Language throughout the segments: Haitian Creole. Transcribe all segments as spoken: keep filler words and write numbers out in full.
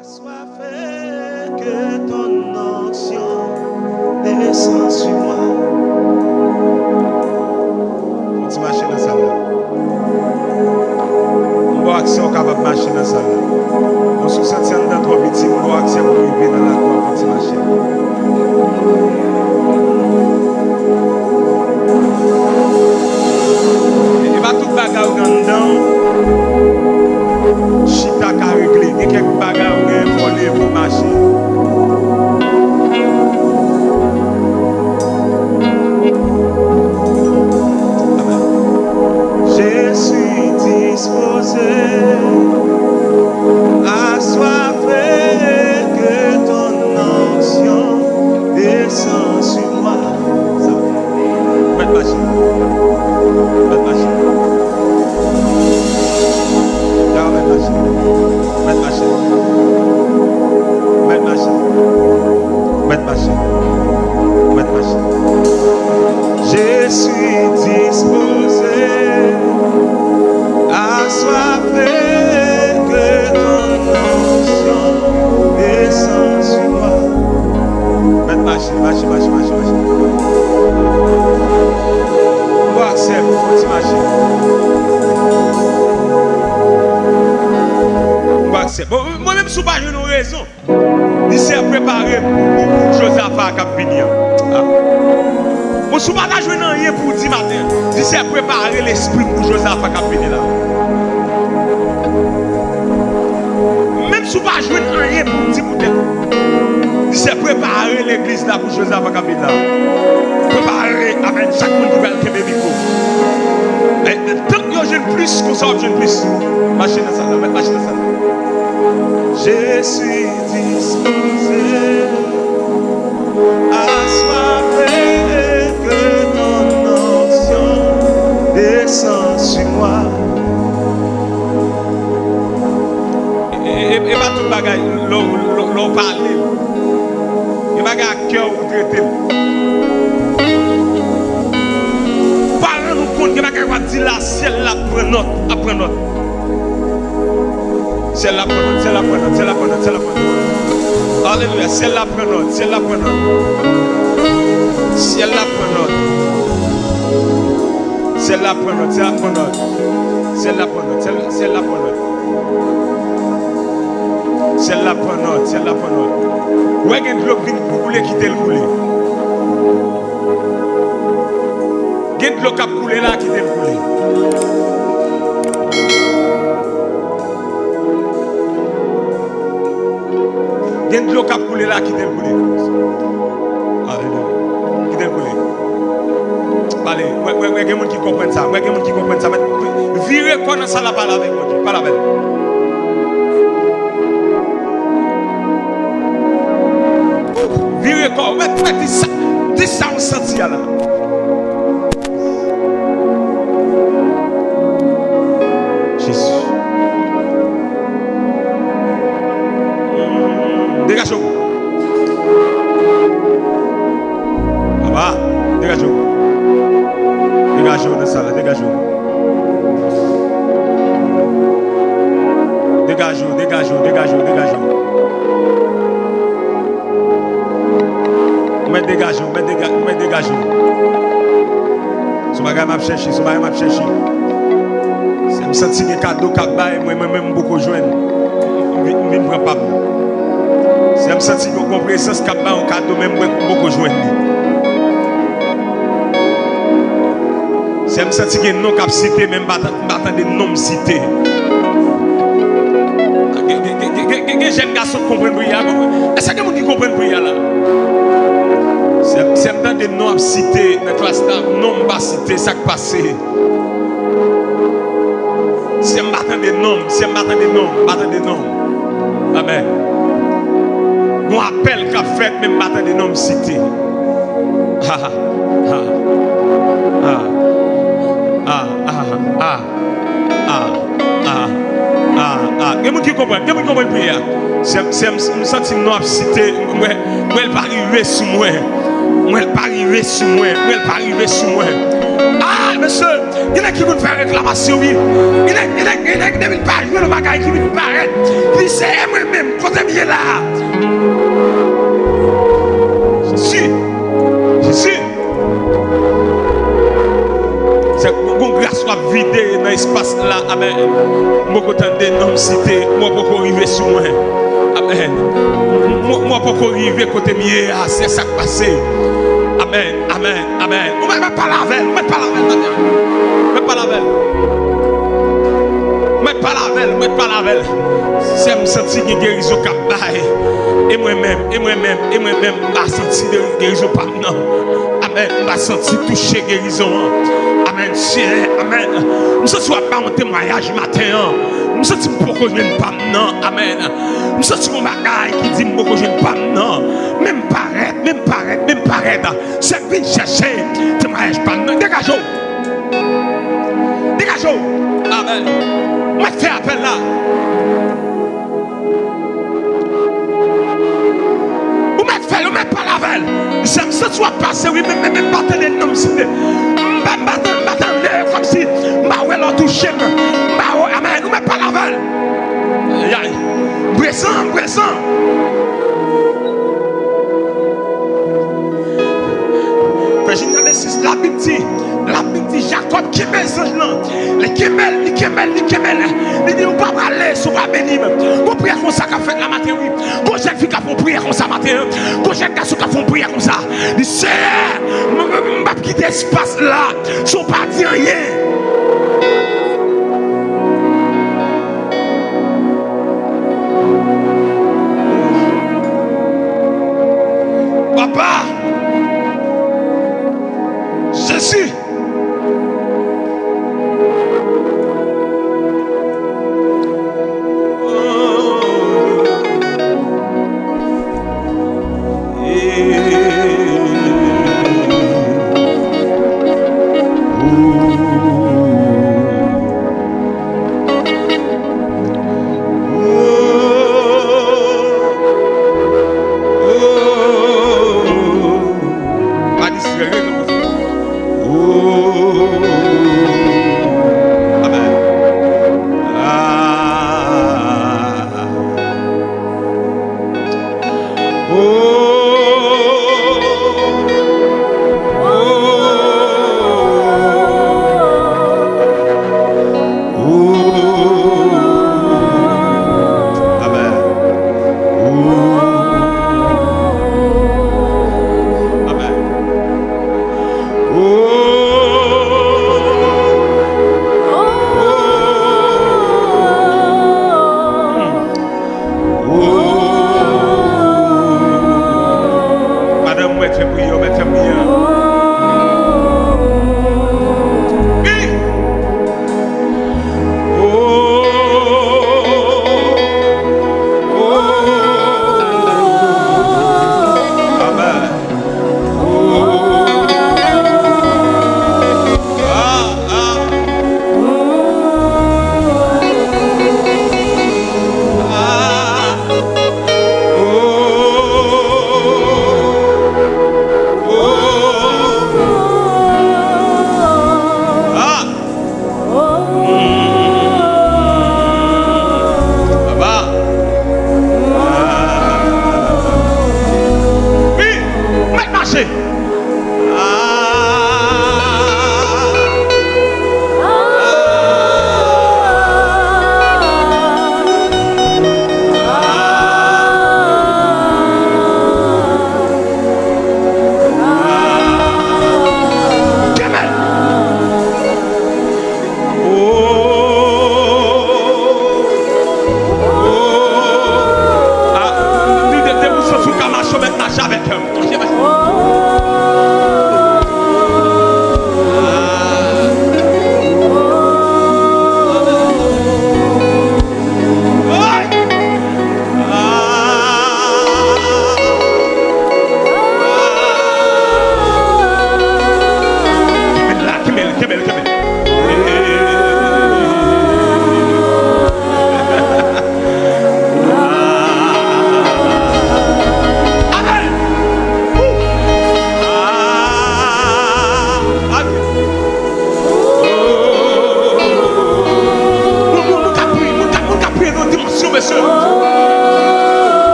Assoiffé, que ton onction descend sur moi. Yon ti mache nan sal la. M ba w aksè w kapab mache nan sal la. Non, si w santi anndan twò piti, m ba w aksè pou w rive nan lakwa pou w ti mache. E pa tout bagay ou gen anndan w chita ka regle. Gen kèk bagay ou gen fò leve pou mache. Je suis disposé, assoiffé, que ton onction descend sur moi. Mèt mache. Mèt mache. Ya, mèt mache. Mèt mache. Mèt mache. Mèt mache. Mèt mache. Je suis disposé, assoiffé, que ton onction descend sur moi. Mèt mache, mache, mache, mache, mache. M ba w aksè pou fè yon ti mache. M ba w aksè. Bon, mwen menm, si w pa jwenn yon rezon, di, Seyè, prepare m pou, pou, pou Jozafa k ap vini an. Ah. Bon, si w pa ta jwenn anyen pou w di maten an, di, Seyè, prepare lespri m pou Jozafa k ap vini la. Menm si w pa jwenn anyen pou w di pou tèt ou, di, Seyè, prepare legliz la pou Jozafa k ap vin la. Prepare, amèn, chak moun ki pral kenbe mikwo. E, e, tank yo jwenn plis, konsa w ap jwenn plis. Mache nan sal la, mèt mache nan sal la. Je suis disposé, assoiffé, que ton onction descend sur moi. E, e, e pa tout bagay lè w, lè w, lè w pale l. Gen bagay ak kè w ou trete l. Ou pa rann ou kont, gen bagay w ap di la, syèl la ap pran nòt, ap pran nòt. Syèl la ap pran nòt, syèl la ap pran nòt, syèl la ap pran nòt, syèl la ap pran nòt. Alelouya, syèl la ap pran nòt, syèl la ap pran nòt. Syèl la ap pran nòt. Syèl la ap pran nòt, syèl la ap pran nòt. Syèl la ap pran nòt, syèl, syèl la ap pran nòt. Syèl la ap pran nòt, syèl la ap pran nòt. Ou wè gen dlo k vin koule, kite l koule. Gen dlo k ap koule la, kite l koule. Gen dlo k ap koule la, kite l koule. Alelouya. Kite l koule. Pale. Mwen, mwen, mwen gen moun ki konprann sa. Mwen gen moun ki konprann sa. Mwen, vire kò nan sal la, pale avèk Bondye. Pale avè l. Vire kò. Mwen, mwen di sa, di sa w santi a la. Jezi. Degaje w. Papa, degaje w. Degaje w nan sal la, degaje w. Degaje w, degaje w, degaje w, degaje w. Ou mèt degaje w, ou mèt dega-, ou mèt degaje w. Se yon bagay m ap chèche, se yon bagay m ap chèche. Se m santi gen kado k ap bay mwen, mwen menm m poko jwenn. M vin, m vin pran pa m. Se m santi gen yon prezans k ap bay yon kado, men mwen m poko jwenn li. Se m santi gen non k ap site, men m pa ta-, m pa tande non m site. Gen, gen, gen, gen, gen, gen jèn gason k konprann priyè a. Èske gen moun ki konprann priyè a la? Se, se m tande non ap site nan klas la, non m pa site, sa k pase? Se m pa tande non, se m pa tande non, m pa tande non. Amèn. Gon apèl k ap fèt, men m pa tande non m site. Ha, ha, ha. Ha, ha, ha, ha. Ah, ah, ah, ah. Gen moun ki konprann, gen moun ki konprann priyè a. Se, se, m, m santi non ap site, m wè, m wè l pa rive sou mwen. M wè l pa rive sou mwen, m wè l pa rive sou mwen. Ah, mesye, gen nèg ki konn fè reklamasyon, wi. Gen nèg, gen nèg, gen nèg, depi l pa jwenn yon bagay ki vin parèt, li se, e mwen menm, kote m sou mwen. Amèn. Mwen, mwen poko rive kote m ye a, se sa k pase. Amèn, amèn, amèn. Ou mèt, mèt pale avè l, ou mèt pale avè l maten. Ou mèt pale avè l. Ou mèt pale avè l, ou mèt pale avè l. Sè m santi gen gerizon k ap bay. E mwen menm, e mwen menm, e mwen menm, m pa santi de-, gerizon pa m nan. Amèn. M pa santi touche gerizon an. Amèn, Senyè. Amèn. M santi w ap ba yon temwayaj maten an. M santi m poko jwenn pa m nan. Amèn. M santi yon bagay ki di m poko jwenn pa m nan. Men m parèt, men m parèt, men m parèt. Sèl vin chèche temwayaj pa m nan. Degaje w. Degaje w. Amèn. Mwen fè apèl la. Ou mèt fè l, ou mèt pale avè l. Zè m santi w ap pase, wi, men, men, men m pa tande non m site. M pa, m pa tande, m pa tande, kòmsi m pa wè lè w touche m. M pa wè, amèn, ou mèt pale avè l. Ayayay. Prezan, prezan. Vèjin gade sis, Labib di, Labib di, Jakòb kenbe zanj lan. Li kenbe l, li kenbe l, li kenbe l. Li di, ou pa prale si w pa beni m. Gon priyè konsa k ap fèt la maten, wi. Gon jèn fi k ap fè yon priyè konsa maten an. Gon jèn gason k ap fè yon priyè konsa. Di, Senyè, m, m, m p ap kite espas la si w pa di anyen. Papa, Jezi.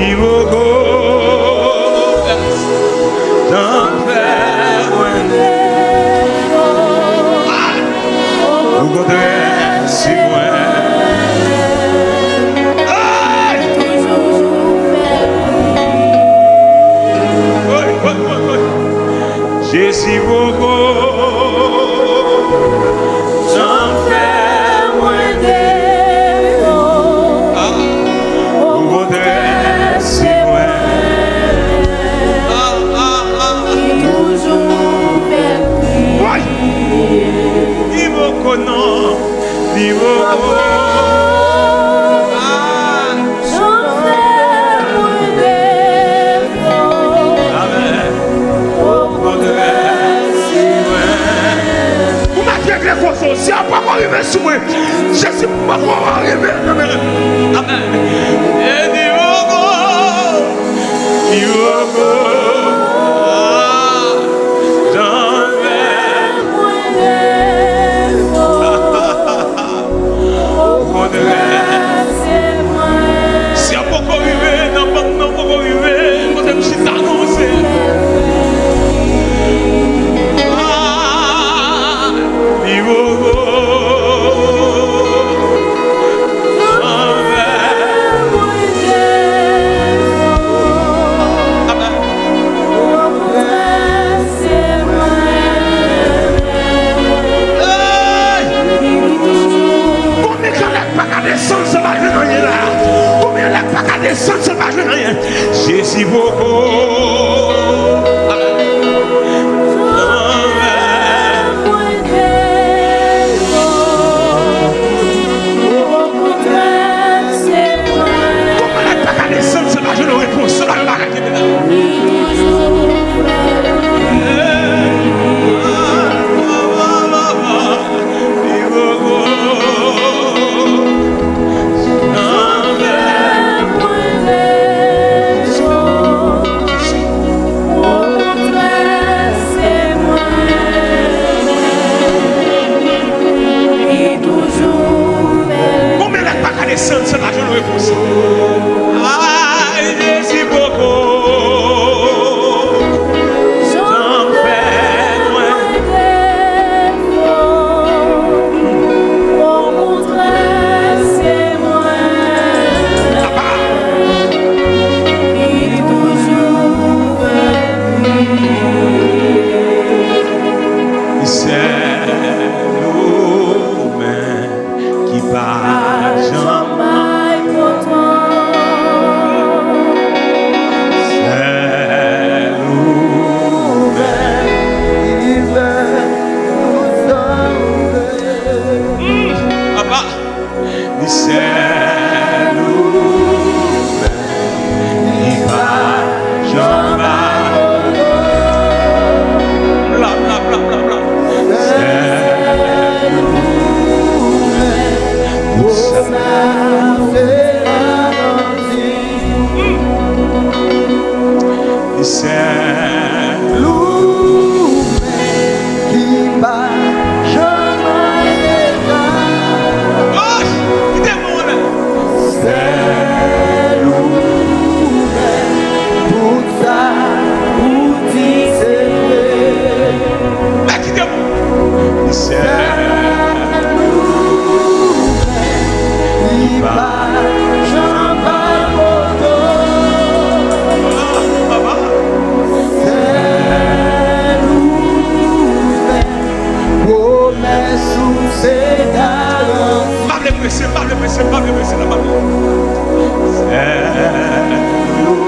Poko janm fè mwen. Okontrè, si mwen. Hey! Woy, woy, woy, woy. Jezi poko janm fè mwen defo. Ah, okontrè, se mwen. Ah, ah, ah. Ki toujou fè m kriye. Li poko non, li poko. Ah. Janm fè mwen defo. Amèn. Okontrè, si mwen. Ou mèt regle koze w, si a poko rive sou mwen, Jezi poko rive nan men. Amèn. E li poko, li poko. Ah, janm fè mwen defo. Okontrè, si a poko rive nan bank nan, poko rive kote m chita non, se ah, li poko. Hey! Konbyen kan lèt pa ka desann san pa jwenn anyen la? Konbyen lèt pa ka desann san pa jwenn anyen? Jezi poko. Konbyen lèt pa ka desann san pa jwenn yon repons, san pa jwenn bagay? Konbyen lèt pa ka desann san pa jwenn repons? Ay, Jezi poko janm fè mwen. Okontrè, se mwen ki toujou fè kriye. Sèl ou menm ki pa janm bay kontan. Sèl ou menm ki fè tout sa ou vle. Papa, li sèl ou menm. Li pa janm abandone. Bla, bla, bla, bla, bla. Sèl ou menm. Pou sa. Li sèl ou menm. Ki pa janm an reta. Oh, kite m, Sèl ou menm, tout sa ou di se vre. Mèt kite m. Sèl ou menm, li pa janm abandone. Sèl ou menm, pwomès ou se garanti. M pa vle prese, m pa vle prese, m pa vle prese, m pa vle. Sèl ou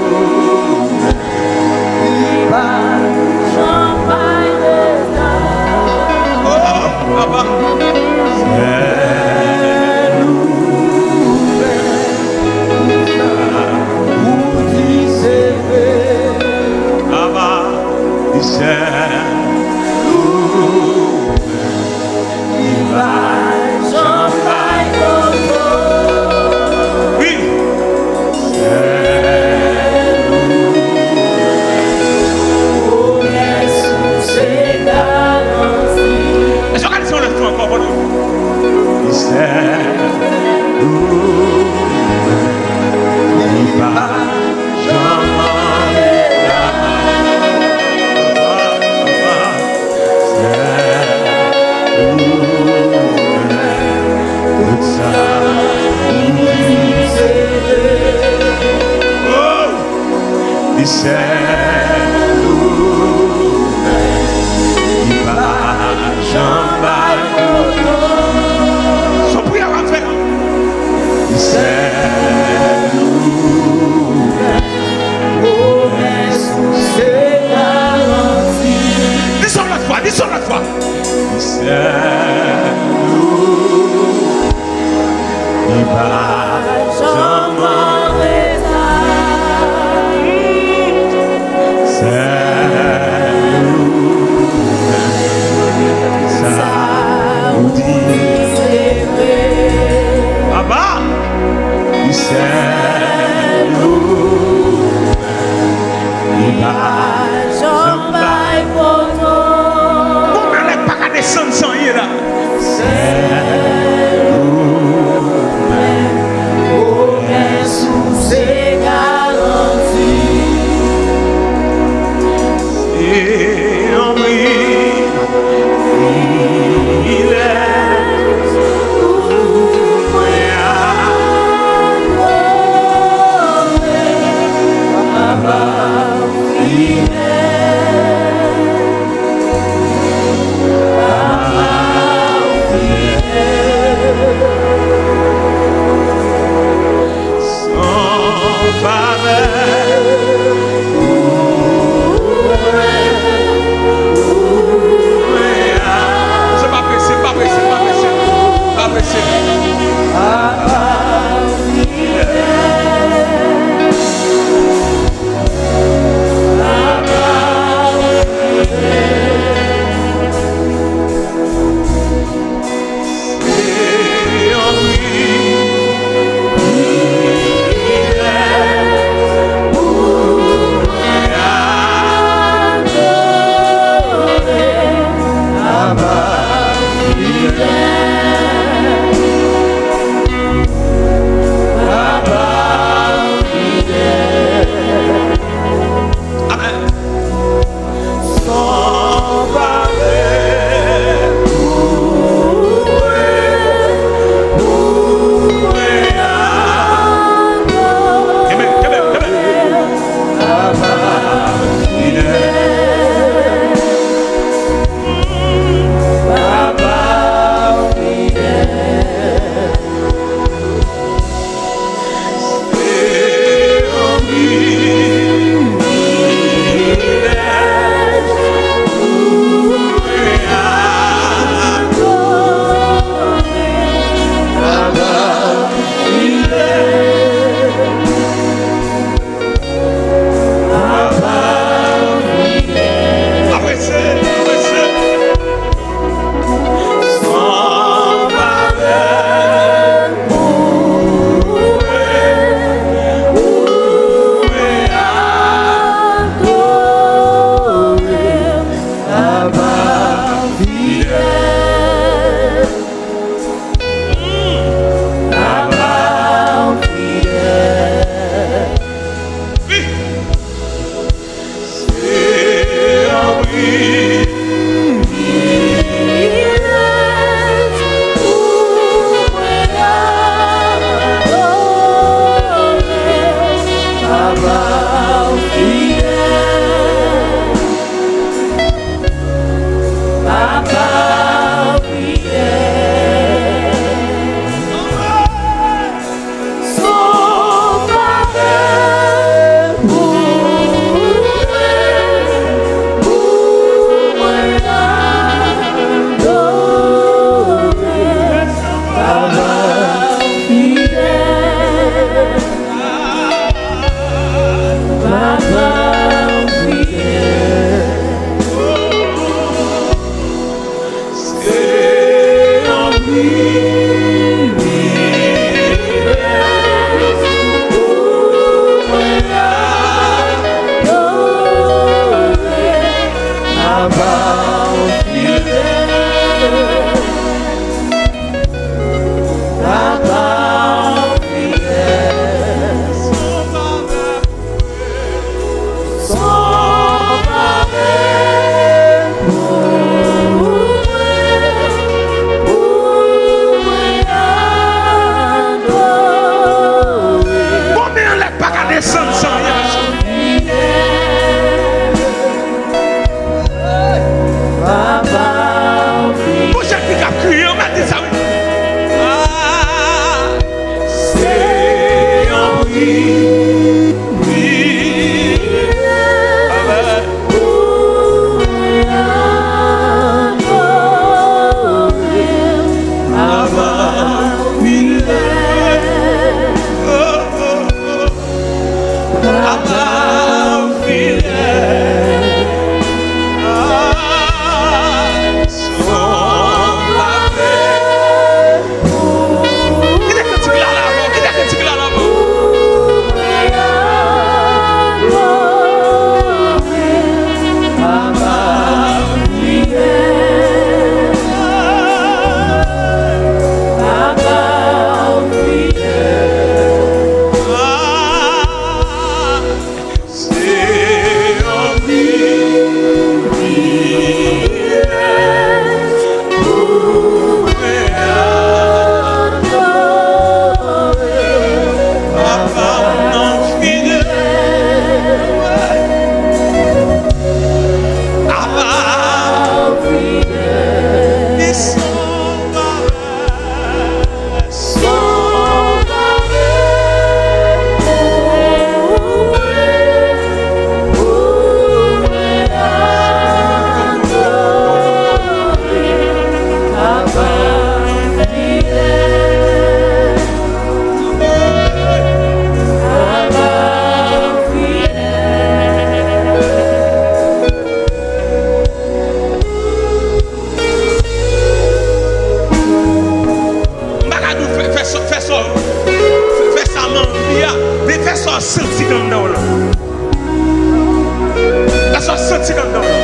menm. Li pa janm bay reta. Oh, papa. Sèl ou menm. Sa ou di se vre. Papa, li sèl ou menm. Li pa janm bay kontan. Wi. Sèl ou menm. Pwomès ou se garanti. Èske w ka di sa yon lòt fwa ankò, bon? Li sèl ou menm. Li pa Li sèl ou menm ki pa janm abandone. Se yon priyè w ap fè. Li sèl ou menm. Pwomès ou se garanti. Di sa yon lòt fwa, di sa yon lòt fwa. Li sèl ou menm ki pa janm an reta. Apa ou fidèl. Ah, son papa. Kite kantik la la, bon, kite kantik la la, bon. M pa ka di w fè, fè sa, fè sa, fè sa m anvi a, men fè sa w santi k anndan w lan. Fè sa w santi k anndan w lan.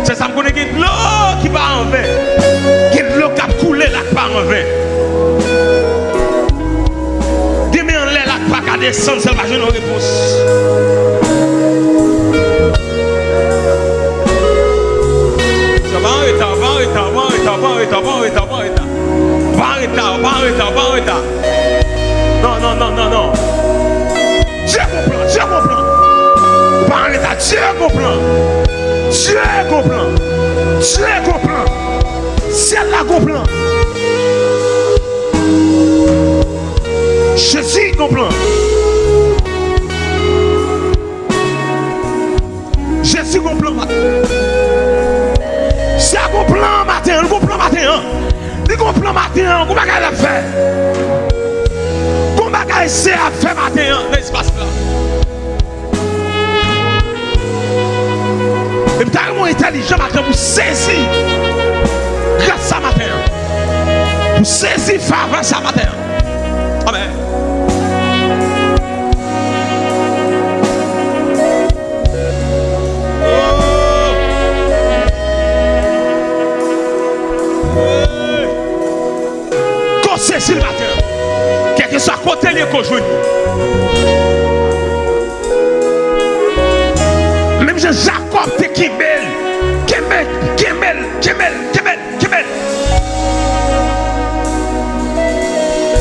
Se sa m konnen, gen dlo ki pa anven. Gen dlo k ap koule la k pa anven. Gen men anlè la k pa ka desann, sèl pa jwenn yon repons. Sa pa an reta, pa an reta, pa an reta, pa an reta, pa an reta, pa an reta. Pa an reta, pa an reta, pa an reta. Non, non, non, non, non. Dye gon plan, Dye gon plan. Pa an reta, Dye gon plan. Dye gon plan. Dye gon plan. Syèl la gon plan. Jezi gon plan. Jezi gon plan maten. Sa gon plan maten an, li gon plan maten an. Li gon plan maten an, gon bagay l ap fè. Gon bagay se ap fè maten an nan espas la. E m ta renmen w entèlijan maten pou sezi gras sa maten an. Pou sezi favè sa maten an. Amèn. Ko sezi l maten an. Kèlkeswa kote l ye, ko jwenn li. Menm jan Jakòb te kenbe l, kenbe, kenbe l, kenbe l, kenbe l, kenbe l.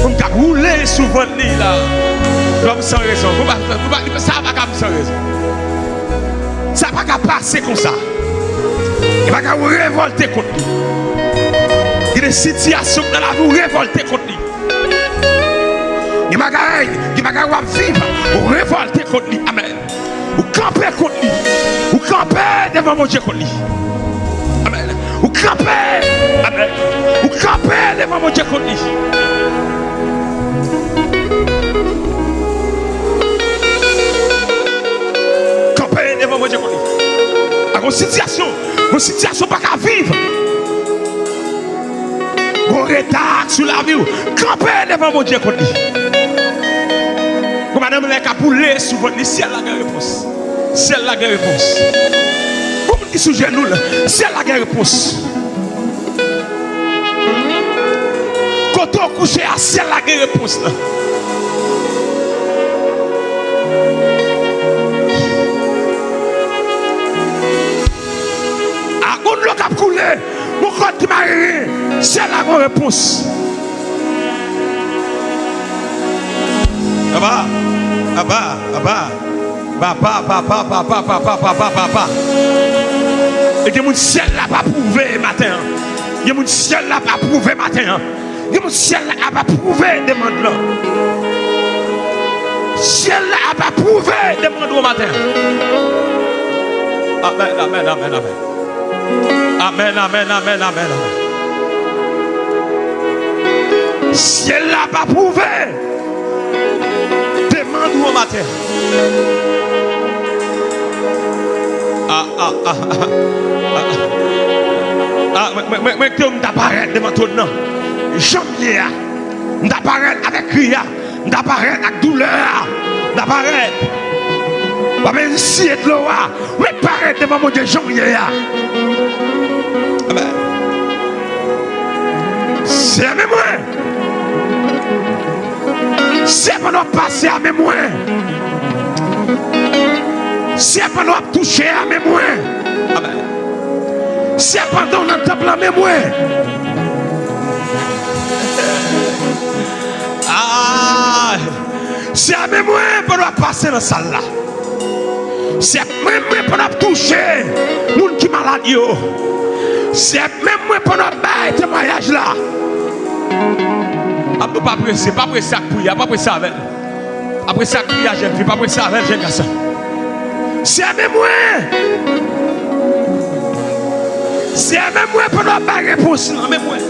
Moun k ap woule sou vant li la. Lòm san rezon. Ou pa, ou pa, sa pa ka pou san rezon. Sa pa ka pase konsa. Gen bagay ou revòlte kont li. Gen de sitiyasyon k nan lavi ou revòlte kont li. Gen bagay, gen bagay w ap viv, ou revòlte kont li. Amèn. Ou kanpe kont li. Ou kanpe devan Bondye kont li. Amèn. Ou kanpe. Amèn. Ou kanpe devan Bondye kont li. Kanpe devan Bondye kont li. Ak yon sitiyasyon, yon sitiyasyon pa ka viv. Gon reta k sou lavi w. Kanpe devan Bondye kont li. Gon madanm lè k ap woule sou vant li, syèl la gen repons. Syèl la gen repons. Gon moun ki sou jenou l, syèl la gen repons. Kote w kouche a, syèl la gen repons lan. A gon dlo k ap koule, gon kòd ki mare, syèl la gon repons. Papa, papa, papa, papa, papa, papa, papa, papa, papa. E gen moun syèl la ap apwouve maten an. Gen moun syèl la ap apwouve maten an. Gen moun syèl la ap apwouve demann lan. Syèl la ap apwouve demann ou maten an. Amèn, amèn, amèn, amèn. Amèn, amèn, amèn, amèn, amèn. Syèl la ap apwouve demann Ah, ah, ah, ah, ah, ah. Ah, mwen, mwen, mwen, mwen te m ta parèt devan twòn nan. Jan m ye a. M ta parèt avèk kri a. M ta parèt ak doulè a. M ta parèt. W ap esye dlo a. Mwen parèt devan Bondye jan m ye a. Amèn. Sèmen mwen. Sèpan w ap pase a men mwen. Sèpan w ap touche a men mwen. Amèn. Sèpan w nan tanp lan men mwen. Ah, se a men mwen pandan w ap pase nan sal la. Se a men mwen pandan w ap touche moun ki malad yo. Se a men mwen pandan w ap bay temwayaj la. Ap nou pa prese, pa prese ak priyè, pa prese avè l. Pa prese ak priyè, jèn fi, pa prese avè l, jèn gason. Se a men mwen. Se a men mwen pandan w ap bay repons lan, men mwen.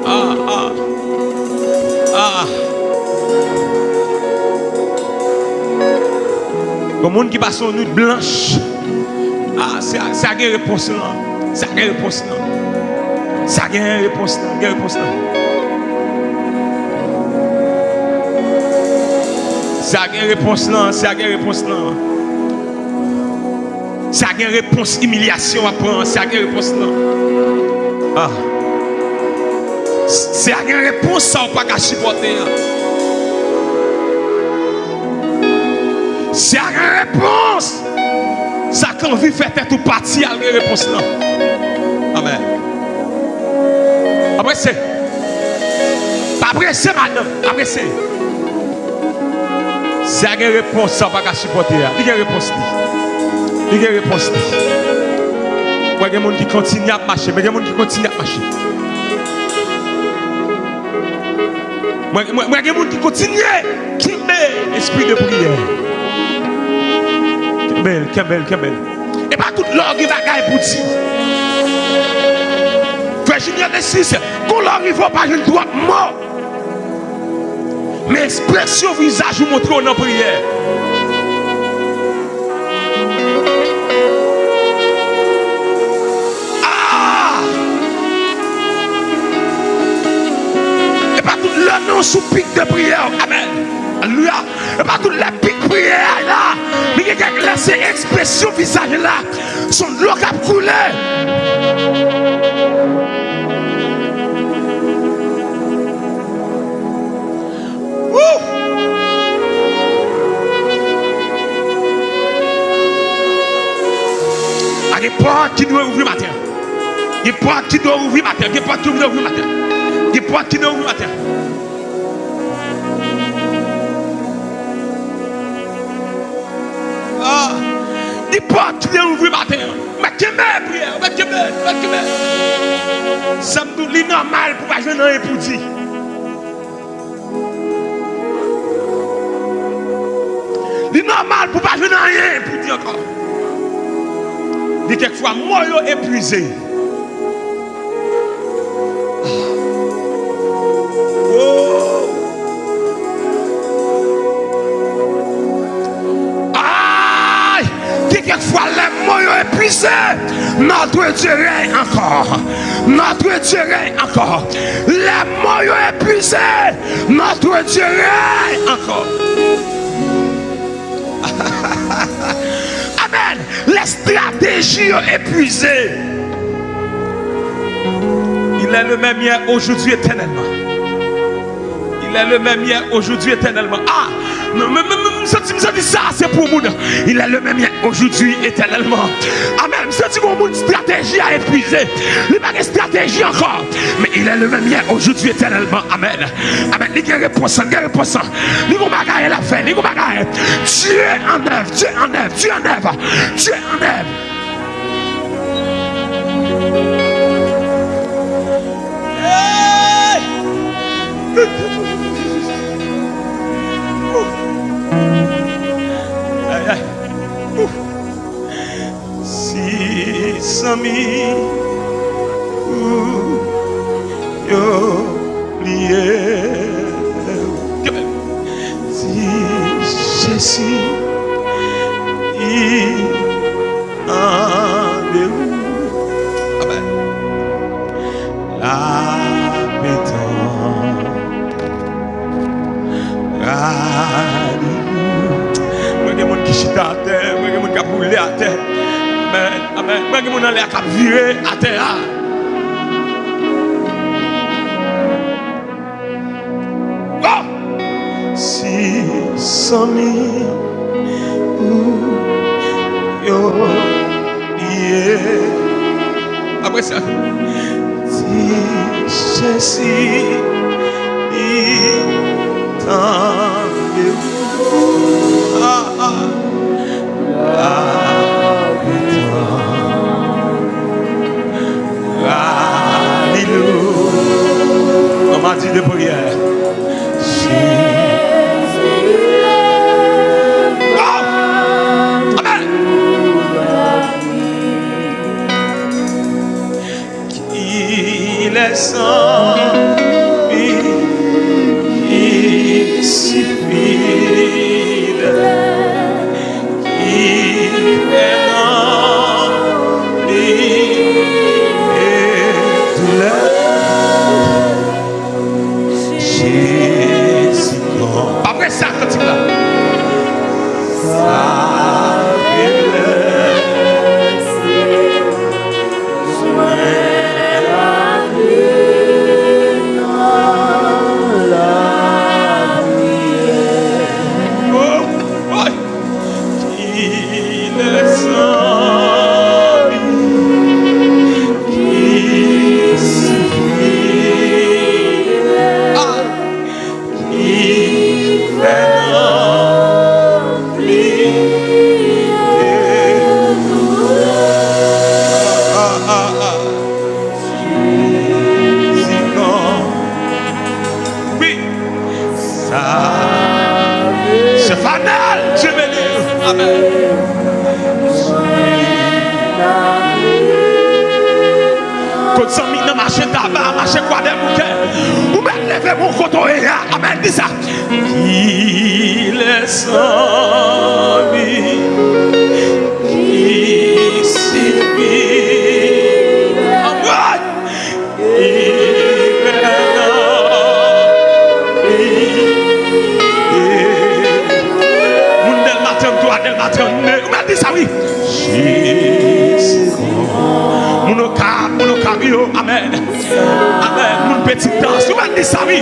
Ah, ah. Ah. Gon moun ki pase yon nwit blanch. Ah, sa, sa gen repons lan. Sa gen repons lan. Sa gen repons lan. Gen repons lan. Sa gen repons lan. Sa gen repons lan. Sa gen repons imilyasyon w ap pran an, sa gen repons lan. Ah. Sa gen repons sa w pa ka sipòte an. Sa gen repons sa k anvi fè tèt ou pati a, l gen repons lan. Amèn. Pa prese. Pa prese, madanm. Pa prese. Sa gen repons sa w pa ka sipòte a. Li gen repons li. Li gen repons li. Mwen gen moun ki kontinye ap mache. Mwen gen moun ki kontinye ap mache. Mwen, mwen, mwen gen moun ki kontinye kenbe espri de priyè. Kenbe l, kenbe l, kenbe l. E pa tout lè w gen bagay pou di. Frè Junior de Sis, gon lè w rive w pa jwenn twòp mo. Men ekspresyon vizaj ou montre w nan priyè. Ah! E pa tout lè non sou pik de priyè w. Amèn. Alelouya. E pa tout lè pik priyè a la. Men gen kèk lè se ekspresyon vizaj la. Se yon dlo k ap koule. Wouh! A gen pòt ki dwe ouvri maten an. Gen pòt ki dwe ouvri maten an. Gen pòt ki dwe ouvri maten an. Gen pòt ki dwe ouvri maten an. Ah, gen pòt ki dwe ouvri maten an. Mwen kenbe priyè, mwen kenbe, mwen kenbe. Sa m di w, li nòmal pou pa jwenn anyen pou di. Li nòmal pou pa jwenn anyen pou di ankò. Gen kèk fwa mo yo epuize. Oh. Ay! Gen kèk fwa lè mo yo epuize, notre Dieu règne encore. Notre Dieu règne encore. Lè mo yo epuize, notre Dieu règne encore. Amèn. Lè estrateji yo epuize. Il est le même hier, aujourd'hui, éternellement. Il est le même hier, aujourd'hui, éternellement. Ah, m, m, m, m, m santi, m santi sa, se pou moun. Il est le même hier, aujourd'hui, éternellement. Amèn. M santi gon moun estrateji a epuize. Li pa gen estrateji ankò. Men il est le même hier, aujourd'hui, éternellement. Amèn. Amèn. Li gen repons, li gen repons. Li gon bagay l ap fè, li gon bagay. Dieu en œuvre, Dieu en œuvre, Dieu en œuvre, Dieu en œuvre. Hey! Ay, ay. Si zanmi ou yo bliye. Tande ou. Amèn. Lapè tan rani. Mwen gen moun ki chita atè, mwen gen moun k ap woule atè. Amèn, amèn. Mwen gen moun anlè a k ap vire atè a. Oh! Si zanmi ou yo ye. Apre sa, si Jezi li tande ou. Ah, ah. Alelouya. Ann di de priyè. Oh! Amèn. Ki lè zanmi ki si fidèl, ki fè nanm li e doulè. Jezi, non. Apre sa, kantik la. Sa feblès. Wi. Sa. Chèf Anèl, Dye beni w. Amèn. Kot zanmi nan mache Taba, mache Kwadèboukè. Ou mèt leve men w kote w ye a. Amèn, di sa. Ki lè zanmi ki si fidèl. Amèn. Moun Dèlma trannde, Dèlma trannde, ou mèt di sa wi. Jezi. Moun Okap, moun Okap yo, amèn. Amèn. Moun Petitans, ou mèt di sa wi.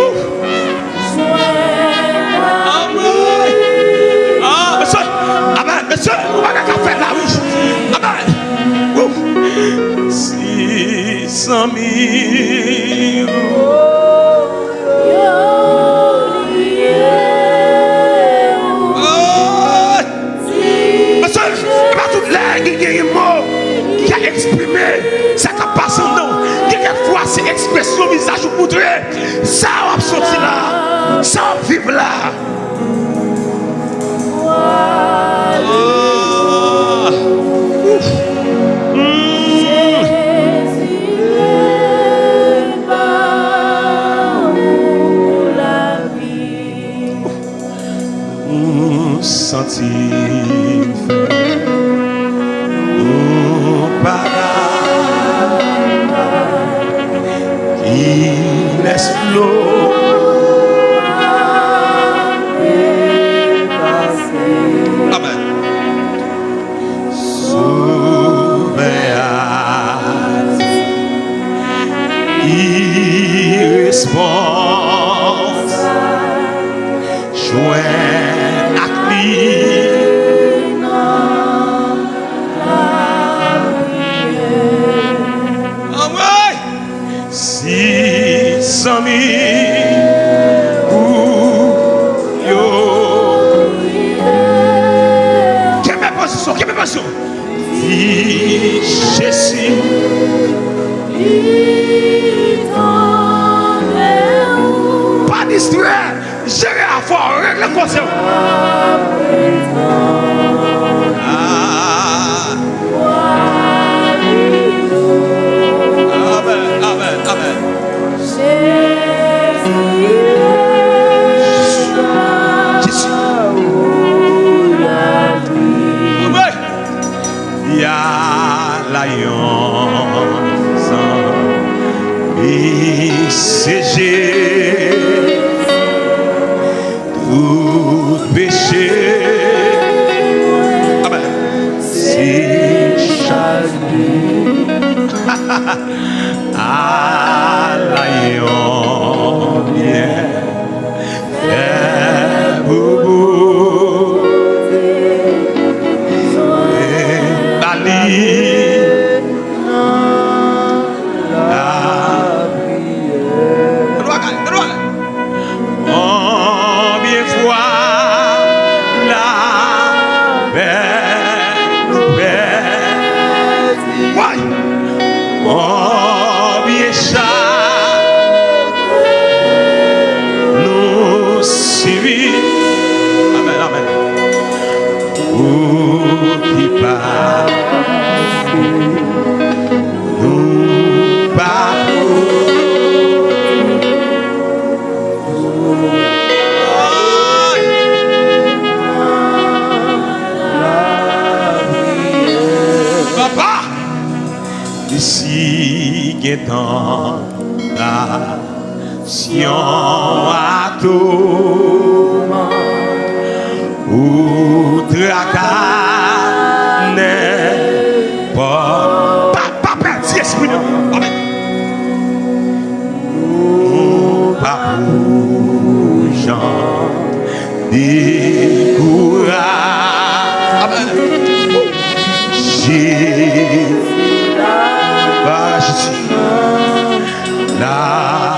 Ouf. Amèn. Ah, mesye. Amèn. Mesye, ou pa ka fè la, wi. Amèn. Ouf. Si zanmi ou. Mesye, e pa tout lè gen, gen mo ki ka eksprime sa k ap pase anndan w. Gen kèk fwa, se ekspresyon vizaj ou k montre. Sa w ap santi la, sa w ap viv la. Ah. Ouf. Mm. Ou santi m fè yon parad ki lès flo a pase. Amèn. Sovè a di, iresponsab, jwenn ak li nan lapriyè. Anmwey! Si zanmi ou yo. Kenbe pozisyon, kenbe pozisyon. Di Jezi. Pa distrè. Jere afè w, regle koze w. Ah. Amèn, amèn, amèn. Jezi. a toman ou traka, nenpòt. Pa, pa pèdi espri de. Amèn. Nou pa pou janm dekouraje. Amèn. Jezi, pa Jezi. La